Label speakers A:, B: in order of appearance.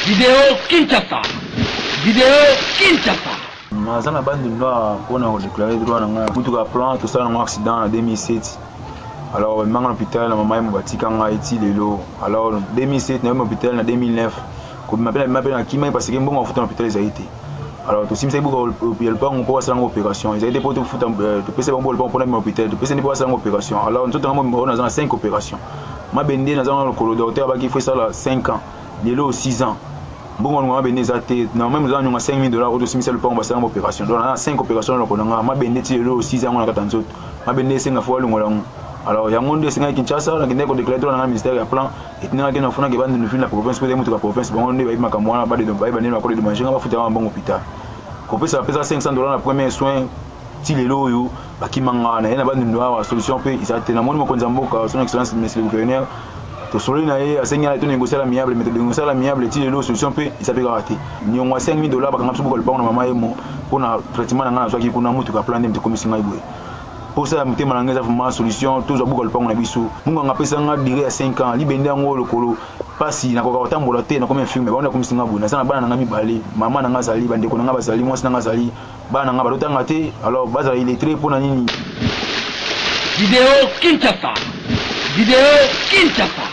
A: Video Kinshasa. Video Kinshasa.
B: Naza na Bandundu awa mpona kodéclarer droit na ngai. Motuka plan tosala nango accident na 2007. Alors bamemanga na hôpital na mama yemo, batika ngai ti lelo. Alors 2007 nayemi hôpital, na 2009 kobima mpe nabima mpe nakimaki parce que mbongo afuta na hôpital ezali te. Alors tosimisaki buka ya lopango mpo basala yango opération ezali te, mpo tofuta. Topesa bango lopango mpona bima hôpital, topesa nde mpo basala yango opération. Alors nzoto nga oyo naza na 5 opération, mabende naza na lokolo, docteur abaki faut esala 5 ans, lelo 6 ans. Mbongo ngonga mabende eza te. Na même eza nyonga 5000 $ oyo tosimisa lopango, basala yango opération. Donc naza na 5 opération na lokolo na nga, mabende ti lelo 6 ans yango na kati ya nzoto. Mabende esenga faut alongola yango. Alors yango nde esengaki Kinshasa, nakendaki kodéclarer droit na nga. Ministère ya plan etindangaki na funaki Bandundu ville na province, mpo motuka province. Bango nde bayebi makambo wana, bayeba ndenge bakodédommager nga, bafuta nga mbongo hôpital. Kopesa bapesa 500 $ na premier soin. Ti lelo oyo bakimanga na ye na Bandundu awa, solution mpe eza te. Namoni mokonzi ya mboka, Son Excellence Monsieur le Gouverneur, tosololi na ye, asengi na tonégocier à l'amiable, mais tonégocier à l'amiable ti lelo solution mpe eza mpe kaka te. Niongo ya 5000 $ bakanga biso buka lopango na mama yemo mpona traitement na ngai nazwaki kuna. Motuka plan nde ekomisi ngai boye. Posa ya motema na ngai eza vraiment solution, tozwa buka lopango na biso. Munganga apesa nga durée ya 5 ans. Libende yango lokolo mpasi, nakoka kotambola te, nakomi infirme. Bango nakomisi nga boye. Naza na bana na ngai mibale, mama na ngai azali, bandeko na ngai bazali, mwasi na ngai azali. Bana na ngai bazotanga te, alors bazala illettré mpona nini?
A: Video Kinshasa. Video Kinshasa.